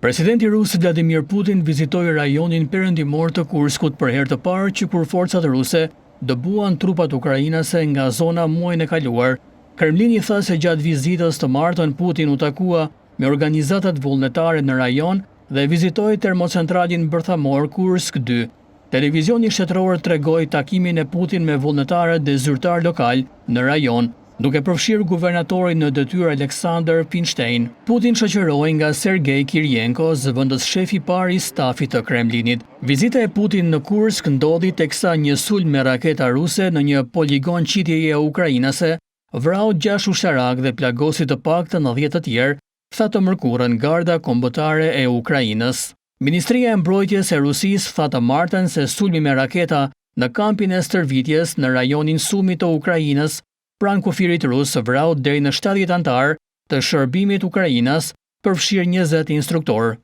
Presidenti rus Vladimir Putin vizitoi rajonin perëndimor të Kurskut për herë të parë që kur forcat ruse dëbuan trupat ukrainase nga zona muajin e kaluar. Kremlini tha se gjatë vizitës të martën Putin u takua me organizatat vullnetare në rajon dhe vizitoi termocentralin bërthamor Kursk 2. Televizioni shtetëror tregoi takimin e Putin me vullnetarët dhe zyrtarë lokalë në rajon, duke përfshirë guvernatorin në detyrë Alexander Finshtein. Putin shoqërohej nga Sergei Kirienko, zëvendës shefi i parë i stafit të Kremlinit. Vizita e Putin në Kursk ndodhi teksa një sulm me raketa ruse në një poligon qitjeje ukrainase vrau 6 ushtarakë dhe plagosi të paktën 10 të tjerë, tha të mërkurën Garda Kombëtare e Ukrainës. Ministria e Mbrojtjes e Rusisë tha të martën se sulmi me raketa në kampin e stërvitjes në rajonin Sumi të Ukrainës pranë kufirit rus vrau deri në 70 anëtarë të shërbimit ukrainas, përfshirë 20 instruktorë.